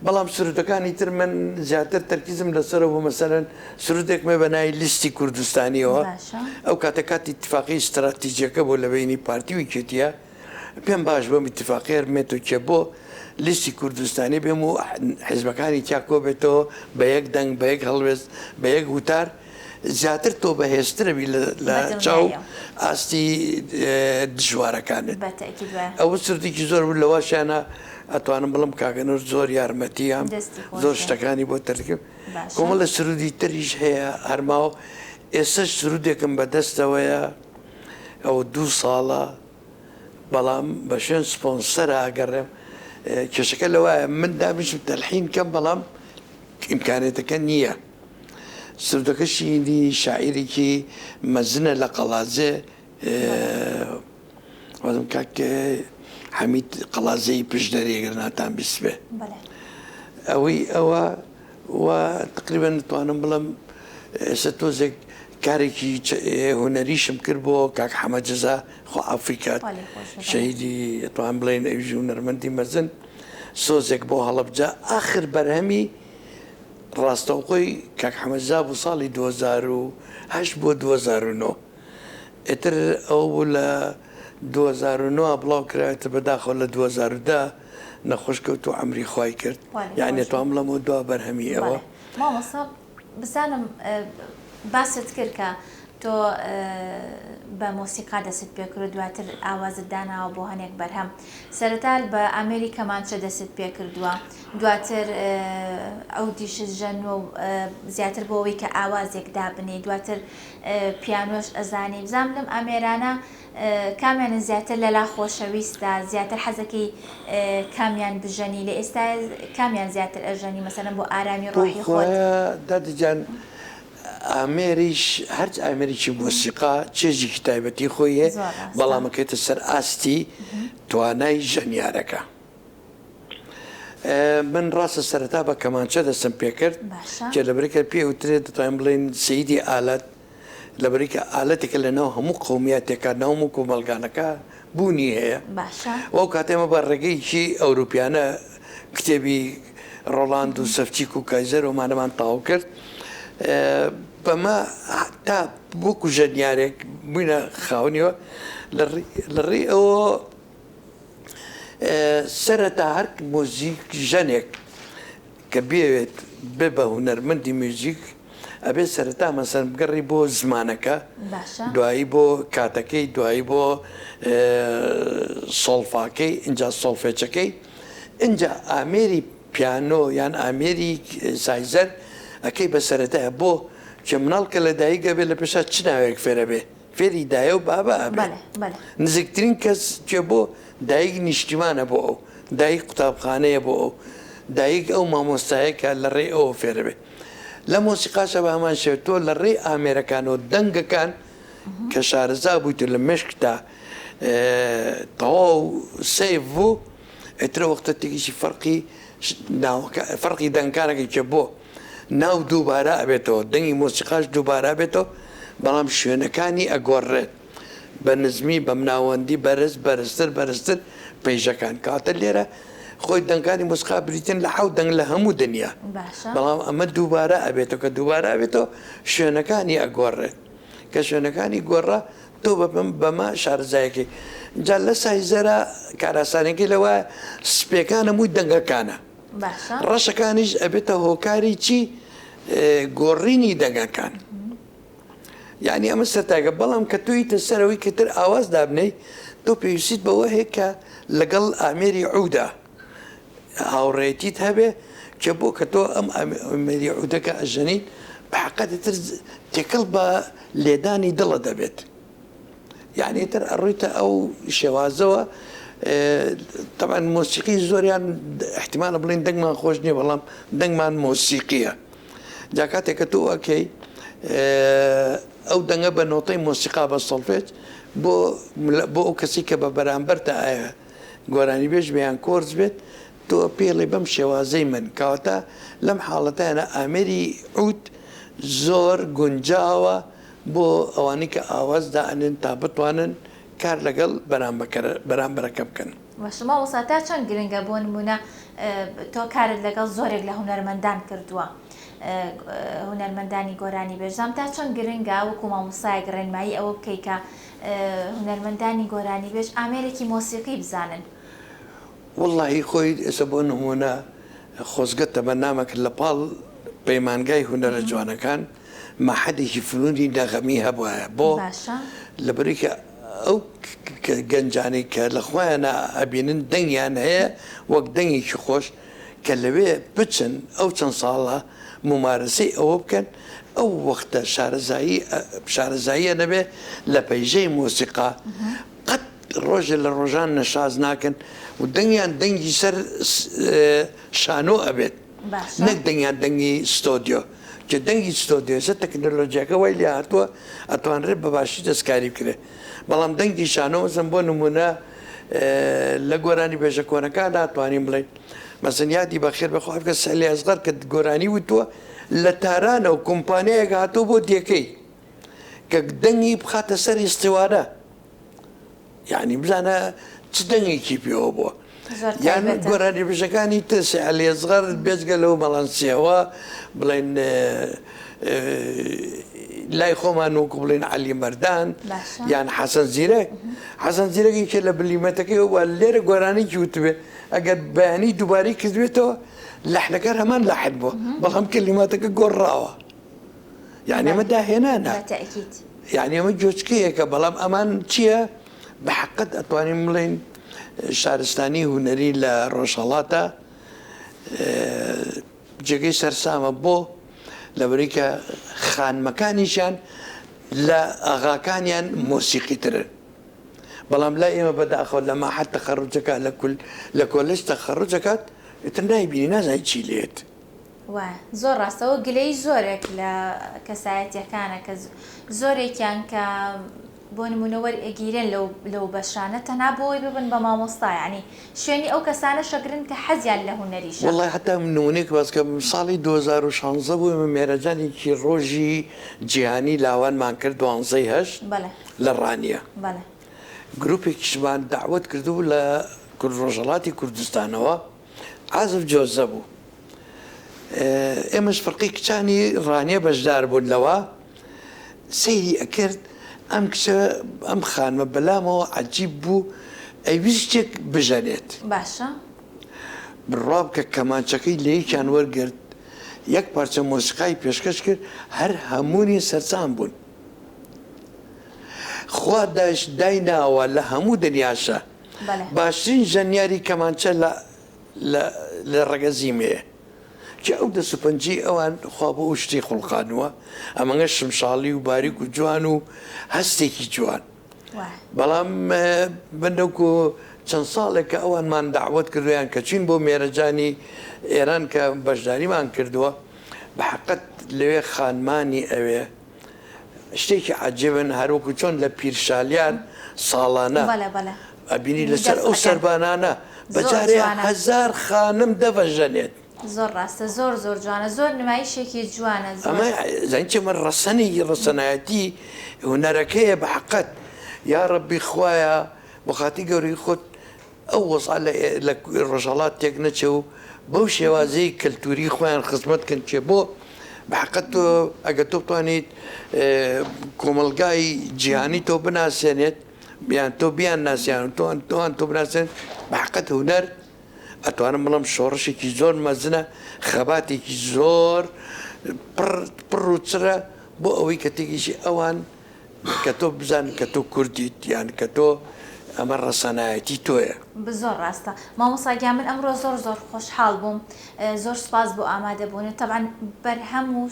S1: بەڵام سرودەکانی تر من زیاتر تەرکیزم لەسەرە بوو مەسەلەن سرودێکم هەیە بە ناوی لیستی کوردستانیەوە ئەو کاتە کاتی ئیتفاقی ستراتیجیەکە بوو لە بەینی پارتی و یەکێتیە پێم باش بوو ئەم ئیتفاقیە بمێتەوە کێ بۆ لیستی کوردستانی بێم و حیزبەکانی تیا کۆبێتەوە بە یەک دەنگ بە یەک هەڵوێست بە یەک وتار زیاتر تۆ بەهێزترەبی لە چاو ئاستی دژوارەکانت ئەوە سردێکی زۆر بوو لەواشیانە ئەتوانم بڵم کاکە نور زۆر یارمەتیان زۆر شتەکانی بۆ تەرکرد کۆمەڵە سرودی تریش هەیە هەرماوە ئێستش سرودێکم بەدەستەوەیە ئەو دوو ساڵە بەڵام بە شوێن سپۆنسەرا ئەگەڕێم کێشەکە لەوایە من دابیشم تەلحین کەم بەڵام ئیمکانێتەکە نییە سرودەکەشی دی شاعیرێکی مەزنە لە قەڵادزێ وازم کاک حەمید قەڵازێی پشدەری گەر ناتان بیستبێ ئەوەی ئەوە و تقریبا دەتوانم بڵێم ئێستا تۆزێک کارێکی هونەریشم کرد بۆ کاک حەمە جەزا خوا عەفوی کات شەهیدی ئەتوان بڵێین ئەویش هونەرمەندی مەزن سۆزێک بۆ هەڵەبجە ئاخر بەرهەمی ڕاستەوخۆی کاک حەمە جەزا بوو ساڵی 2008 بۆ 2009 ئیتر ئەوە بوو لە 2009 بڵاو کرایەتە بەداخەوە لە 2010 نەخۆش کەوت و عەمری خوای کرد یانی ئەتوانم بڵێم ئەوە دوا بەرهەمی ئەوە.
S2: مامۆستا بزانم باست کرد کە تۆ بە مۆسیقا دەستت پێکرد و دواتر ئاوازت داناوە بۆ هەنێک بەرهەم سەرەتا بە ئامێری کەمانچە دەستت پێکردووە دواتر عودیشت ژەنووە و زیاتر بۆ ئەوەی کە ئاوازێک دابنێی دواتر پیانۆش ئەزانی بزانم لەم ئامێرانە کامیانت زیاتر لەلا خۆشەویستە زیاتر حەزەکەی کامیان بژەنی لە ئێستا کامیان زیاتر ئەژەنی مەسەلەن بۆ ئارامی ڕۆحی خۆت؟
S1: دادە گیان ئامێریش هەرچ ئامێرێکی مۆسیقا چێژێکی تایبەتی خۆی هەیە بەڵام ئەکەوێتە سەر ئاستی توانای ژەنیارەکە من ڕاستە سەرەتا بە کەمانچە دەستم پێکرد کە لەبەرکە پێ وترێت دەتوانین بڵێین سەیدی ئالەت لەبەرئەوەی کە ئالەتێکە لە ناو هەموو قەومیاتێکا ناو هەموو کۆمەڵگانەکا بوونی هەیە
S2: باشە.
S1: و ئەو کاتە ئێمە بە ڕێگەیەکی ئەوروپیانە کتێبی ڕۆڵاند و سەفچیک و کایزەر و ئەمانەمان تەواو کرد بەمە تا وەکو ژەنیارێک بووینە خاوەنیەوە لە ڕێی ئەوە سەرەتا هەر مۆزیک ژەنێک کە بیەوێت بێ بە هونەرمەندی میوزیک ئەبێت سەرەتا مەسەن بگەڕی بۆ زمانەکە دوایی بۆ کاتەکەی دوایی بۆ سۆڵفاکەی ئینجا سۆڵفێچەکەی ئینجا ئامێری پیانۆ یان ئامێری سایزەر ئەکەی بە سەرەتایە بۆ کە مناڵ کە لە دایک ئەبێ لە پێشا چ ناوێک فێرە بێ فێری دایە و بابە ئەبێ نزیکترین کەس کێ بۆ دایک نیشتیمانە بۆ ئەو دایک قوتابخانەیە بۆ ئەو دایک ئەو مامۆستایە کە لە ڕێی ئەوە فێرە بێ لە مۆسیقاشە بە هەمان شێوە تۆ لە ڕێی ئامێرەکان و دەنگەکان کە شارەزا بوویت و لە مێشکتا تەواو save بوو ئیترە وەختە تێکیشی فەرقی ناوەکە فەرقی دەنگەکانەکەی کە بۆ ناو دووبارە ئەبێتەوە دەنگی مۆسیقاش دووبارە ئەبێتەوە بەڵام شوێنەکانی ئەگۆڕرێت بە نزمی بە ناوەندی بەرز بەرزتر بەرزتر پەیژەکان کەواتە لێرە خۆی دەنگانی مۆسیقا بریتین لە حەوت دەنگ لە هەموو دنیا بەڵام ئەمە دووبارە ئەبێتەوە کە دووبارە ئەبێتەوە شوێنەکانی ئەگۆڕێت کە شوێنەکانی گۆڕا تۆ بەم بەمە شارەزایەکەی جا لە سایزەرا کاراسانەکەی لەوە سپێکان هەمووی دەنگەکانە
S2: باشە.
S1: ڕەشەکانیش ئەبێتە هۆکاری چی گۆڕینی دەنگەکان یعنی ئەمە سەرتاگە بەڵام کە تۆیتە سەرەوەی کە تر ئاواز دابنەی تۆ پێویستیت بەوە هەیە کە لەگەڵ ئامێری عودا هاوڕێتیت هەبێ کە بۆ کە تۆ ئەم ئامێری عودەکە ئەژەنیت بە حەقەتی تر تێکەڵ بە لێدانی دڵە دەبێت یانی تر ئەڕۆیتە ئەو شێوازەوە تەبعەن مۆسیقی زۆریان احتیمالە بڵێن دەنگمان خۆش نییە بەڵام دەنگمان مۆسیقیە. جا کاتێک کە تۆ ئەکەی ئەو دەنگە بە نۆتەی مۆسیقا بە سۆڵفێج بۆ بۆ ئەو کەسی کە بە بەرامبەرتە ئایا گۆرانیبێژ بێ یان کۆرس بێت تۆ پێڵێ بەم شێوازەی من کەواتە لەم حاڵەتەیانە ئامێری عود زۆر گونجاوە بۆ ئەوانەی کە ئاواز دائەنێن تا بتوانن کار لەگەڵ بەرامبەرەکە بکەن.
S2: باشە مامۆستا تا چەند گرنگە بۆ نمونە تۆ کارت لەگەڵ زۆرێک لە هونەرمەندان کردووە هونەرمەندانی گۆرانی بێژزام تا چەند گرنگە وەکو مامۆستایەک ڕێنمایی ئەوە بکەی کە هونەرمەندانی گۆرانی بێژ ئامێرێکی مۆسیقی بزانن؟
S1: وەڵاهی خۆی ئێستا بۆ نمونە خۆزگە تەمەنامە کرد لە پاڵ پەیمانگای هونەرە جوانەکان مەعهەدێکی فنونی نەغەمی هەبوایە بۆ
S2: باشە.
S1: لەبەرئەوەی کە ئەو گەنجانەی کە لە خۆیانا ئەبینن دەنگیان هەیە وەک دەنگێکی خۆش کە لەوێ بچن ئەو چەند ساڵە مومارەسەی ئەوە بکەن ئەو وەختە شارەزایی شارەزاییان هەبێ لە پەیژەی مۆسیقا قەت ڕۆژێ لە ڕۆژان نەشاز ناکەن و دەنگیان دەنگی سەر شانۆ ئەبێت.
S2: باشە.
S1: نەک دەنگیان دەنگی ستۆدیۆ کە دەنگی ستۆدیۆ ئێستا تەکنەلۆجیاکە وای لێ هاتووە ئەتوانرێت بە باشی دەستکاری بکرێت بەڵام دەنگی شانۆ مەسەن بۆ نمونە لە گۆرانی بێژە کۆنەکان ناتوانین بڵێین مەسەن یادی بەخێر بێ خوا بکە سەلی ئەسغەر کە گۆرانی وتووە لە تارانەوە کۆمپانیایەک هاتووە بۆ دێکەی کە دەنگی بخاتە سەر ئیستیوانە یانی بزانە چ دەنگێکی پێوە بووە یان گۆرانیبێژەکانی تر سێ عەلی ئەسغەر بێجگە لەو بەڵەنسیەوە بڵێن لای خۆمان وەکو بڵێن عەلی مەردان یان حەسەن زیرەک حەسەن زیرەک یەکێ لە بلیمەتەکەی وە لێرە گۆرانیکی وتبێ ئەگەر بەیانی دووبارەی کردبێتەوە لەحنەکە هەمان لەحن بووە بەڵام کەلیماتەکە گۆڕاوە. یانی ئەمە داهێنانە یانی ئەمە گۆچکەیەکە بەڵام ئەمان چییە بە حقت ئەتوانین بڵێین شارستانی هونەری لە ڕۆژهەڵاتە جێگەی سەرسامە بۆ لەبەری کە خانمەکانیشیان لە ئاغاکانیان مۆسیقی ترن بەڵام لای ئێمە بەداخەوە لە ماحەت تەخەڕوجەکە لە کول لە کۆلێژ تەخەڕوجەکات ئیتر نایبینی نازانی چی لێت.
S2: وایە زۆر ڕاستە ئەوە گلەیی زۆرێک لە کەسایەتیەکانە کە زۆرێکیان کە بۆ نمونە وەرئەگیرێن لەو لەو بەشانە تەنها بۆ ئەوەی ببن بە مامۆستا یانی شوێنی ئەو کەسانە شەگرن کە حەزیان لە هونەریشە.
S1: وەڵای هەتا نمونەیەک باس کەم ساڵی 2016 بوو ئێمە مێرەجانێکی ڕۆژی جیهانی لاوانمان کرد دوانزەی هەشت
S2: بەڵێ
S1: لە ڕانیە
S2: بەڵێ.
S1: گروپێکیشمان دەعوەت کردبوو لە ڕۆژهەڵاتی کوردستانەوە عازف جۆزە بوو ئێمەش فرقەی کچانی ڕانیە بەشدار بوون لەوە سەیری ئەکرد ئەم کچە ئەم خانمە بەلامەوە عجیب بوو ئەیویست شتێک بژەنێت
S2: باشە
S1: بڕوا بکە کەمانچەکەی لە یەکیان وەرگرت یەک پارچە مۆسیقای پێشکەش کرد هەر هەموونی سەرسام بوون خوا داش دایناوە لە هەموو دنیاشە باشترین ژەنیاری کەمانچە لە لە لە ڕەگەزی مێ کە ئەو دەست و پەنجەی ئەوان خوا بۆ ئەو شتەی خوڵقانووە ئەمەنگە شمشاڵی و باریک و جوان و هەستێکی جوان بەڵام بەندەکو چەند ساڵێک کە ئەوانمان داوت کردویان کە چین بۆ مێرەجانی ئێران کە بەشداریمان کردووە بە حقت لەوێ خانمانی ئەوێ شتێکی عەجیبن هەروەکو چۆن لە پیرشالیار ساڵانە
S2: بەڵێ بەڵێ
S1: ئەبینی لەسەر
S2: دەف
S1: ئەو
S2: ئەکەن
S1: سەربانانە بە
S2: زۆر
S1: جارێ
S2: جوانە.
S1: هەزار خانم دەڤەژەنێت.
S2: زۆر ڕاستە زۆر زۆر جوانە زۆر نمایشێکی جوانە زۆر.
S1: ئەمە زانی چی ئەمە ڕەسەنی ڕەسەنایەتی هونەرەکەیە بە حەقەت یاڕەبی خوایە بۆ خاتری گەورەی خۆت ئەو وەزعە لە لە ڕۆژهەڵات تێک نەچێ و بەو شێوازەی کەلتووری خۆیان خزمەت کەن چێ بۆ بە حەقت تۆ ئەگەر تۆ بتوانیت کۆمەڵگای جیهانی تۆ بناسێنێت یان تۆ بیان ناسیان و تۆ تۆیان تۆ بناسێن بە حەقت هونەر ئەتوانم بڵێم شۆڕشێکی زۆر مەزنە خەباتێکی زۆر پڕ پڕ و چڕە بۆ ئەوەی کە تێکیشی ئەوان کە تۆ بزانن کە تۆ کوردیت یان کە تۆ ئەمە ڕەسەنایەتی تۆیە.
S2: زۆر ڕاستە مامۆستا گیان من ئەمڕۆ زۆر زۆر خۆشحاڵ بووم زۆر سوپاس بۆ ئامادەبوونت تەبعەن بەرهەم و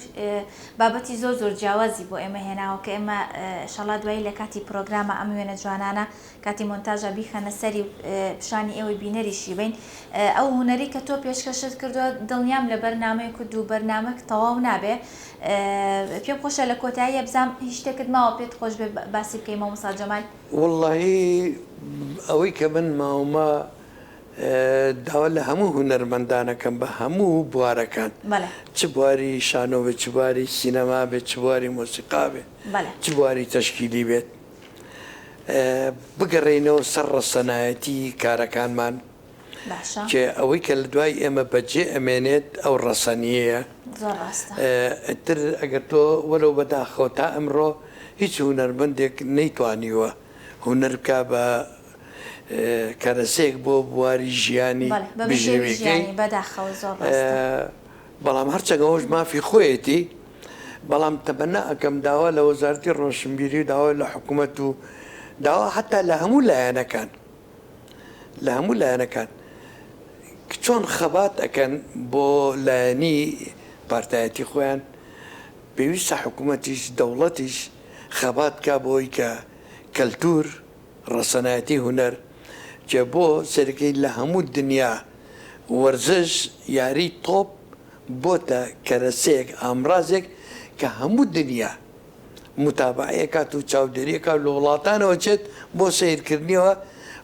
S2: بابەتی زۆر زۆر جیاوازی بۆ ئێمە هێناوە کە ئێمە شەڵا دوایی لە کاتی پرۆگرامە ئەم وێنە جوانانە کاتی مۆنتاژە بیخەنە سەری و پیشانی ئێوەی بینەریشی بین ئەو هونەری کە تۆ پێشکەشت کردووە دڵنیام لە بەرنامەیەک و دوو بەرنامەک تەواو نابێ پێم خۆشە لە کۆتاییە بزانم هیچ شتێکت ماوە پێت خۆش بێ باسی بکەی مامۆستا جەمال؟
S1: وەڵاهی ئەوەی کە من ماومە داوا لە هەموو هونەرمەندان ئەکەم بە هەموو بوارەکان چ بواری شانۆ بێت چ بواری سینەما بێت چ بواری مۆسیقا بێت چ بواری تەشکیلی بێت بگەڕێینەوە سەر ڕەسەنایەتی کارەکانمان
S2: باشە.
S1: کێ ئەوەی کە لە دوای ئێمە بەجێ ئەمێنێت ئەو ڕەسەنییەیە.
S2: زۆر ڕاستە.
S1: ئیتر ئەگەر تۆ وەلەو بەداخەوە تا ئەمڕۆ هیچ هونەرمەندێک نەیتوانیوە هونەر بکا بە کەرەسەیەک بۆ بواری ژیانی
S2: بەڵێ بە بژێوی
S1: بژێویەکەی.
S2: ژیانی بەداخەوە زۆر ڕاستە.
S1: بەڵام هەرچەند ئەوەش مافی خۆیەتی بەڵام تەمەنا ئەکەم داوا لە وەزارەتی ڕۆشنبیری و داوا لە حکوومەت و داوا حەتا لە هەموو لایەنەکان لە هەموو لایەنەکان چۆن خەبات ئەکەن بۆ لایەنی پارتایەتی خۆیان پێویستە حکوومەتیش دەوڵەتیش خەبات کا بۆی کە کەلتور ڕەسەنایەتی هونەر کە بۆ سەرەکەی لە هەموو دنیا وەرزش یاری تۆپ بۆتە کەرەسەیەک ئامرازێک کە هەموو دنیا موتابەعەی ئەکات و چاودێری ئەکات و لە وڵاتانەوە چێت بۆ سەیرکردنیەوە،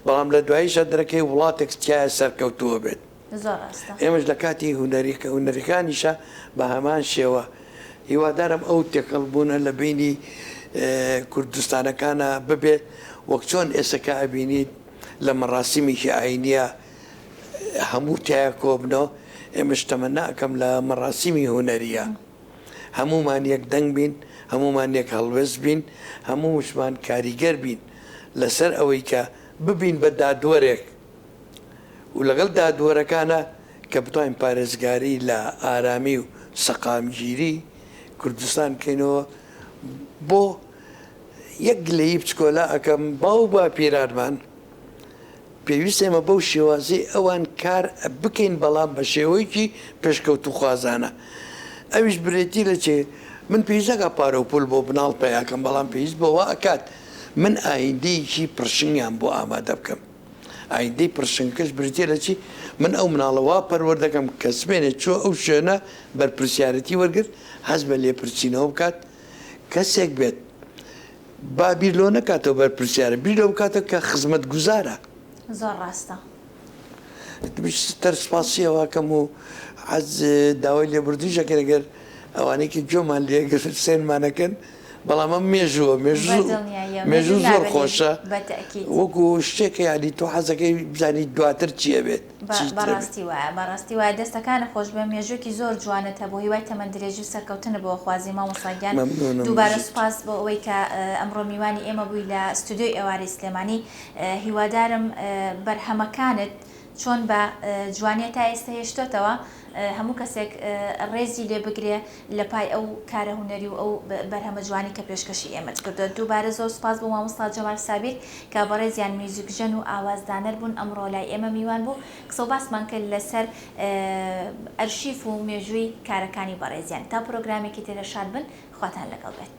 S1: بەڵام لە دواییشا دەرەکەی وڵاتێک تیایا سەرکەوتووە بێت.
S2: زۆر ڕاستە.
S1: ئێمەش لە کاتی هونەری هونەریەکانیشا بە هەمان شێوە هیوادارم ئەو تێکەڵ بوونە لە بەینی کوردستانەکانا ببێت وەک چۆن ئێستا کە ئەبینیت لە مەڕاسیمێکی ئاینییا هەموو تیایا کۆبنەوە ئێمەش تەمەنا ئەکەم لە مەڕاسیمی هونەرییا. هەموومان یەک دەنگ بین، هەموومان یەک هەڵوێست بین، هەمووشمان کاریگەر بین لەسەر ئەوەی کە ببین بە دادوەرێک و لەگەڵ دادوەرەکانا کە بتوانین پارێزگاری لە ئارامی و سەقامگیری کوردستان بکەینەوە بۆ یەک گلەیی بچکۆلە ئەکەم باو باپیرانمان پێویستە ئێمە بەو شێوازەی ئەوان کار بکەین بەڵام بە شێوەیەکی پێشکەوتووخوازانە ئەویش برێتی لە چێ من پێویست ناکات پارە و پول بۆ مناڵ پەیاکەم بەڵام پێویست بەوە ئەکات من ئایندەیەکی پڕشنگیان بۆ ئامادە بکەم ئایندەی پڕشنگەکەش بریتیە لە چی من ئەو مناڵە وا پەروەردەکەم کە سبێنێ چووە ئەو شوێنە بەرپرسیارەتی وەرگرت هەست بە لێپرسینەوە بکات کەسێک بێت با بیر لەوە نەکاتەوە بەرپرسیارە، بیر لەوە بکاتەوە کە خزمەتگوزارە.
S2: زۆر ڕاستە.
S1: تر سوپاسی ئەوە ئەکەم و حەز داوای لێبوردنیش ئەکەین ئەگەر ئەوانەی کە گوێمان لێ گرت سەیرمان ئەکەن بەڵام ئەم مێژووە مێژوو
S2: بەدڵنیاییەوە
S1: مێژوو
S2: مێژوو
S1: زۆر
S2: نابێ لێ
S1: خۆشە
S2: بە تەئکید.
S1: وەکو شتێکە یانی تۆ حەزەکەی بزانی دواتر چی ئەبێت.
S2: بە
S1: چیترە بێت.
S2: بەڕاستی وایە بەڕاستی وایە دەستەکانت خۆش بێ مێژووێکی زۆر جوانت هەبوو هیوای تەمەن درێژی و سەرکەوتنت بۆ ئەخوازین مامۆستا گیان
S1: مەمنونم
S2: دووبارە
S1: بژیت.
S2: سوپاس بۆ ئەوەی کە ئەمڕۆ میوانی ئێمە بووی لە ستودیۆی ئێوارەی سلێمانی هیوادارم بەرهەمەکانت چۆن بە جوانیە تا ئێستا هێشتۆتەوە هەموو کەسێک ڕێزی لێ بگرێ لە پای ئەو کارە هونەری و ئەو بەرهەمە جوانی کە پێشکەشی ئێمەت کردووە. دووبارە زۆر سوپاس بۆ مامۆستا جەمال سابیر کە بەڕێزیان میوزیکژەن و ئاوازدانەر بوون ئەمڕۆ لای ئێمە میوان بوو قسە و باسمان کرد لەسەر ئەرشیف و مێژووی کارەکانی بەڕێزیان. تا پرۆگرامێکی تر شاد بن خواتان لەگەڵ بێت.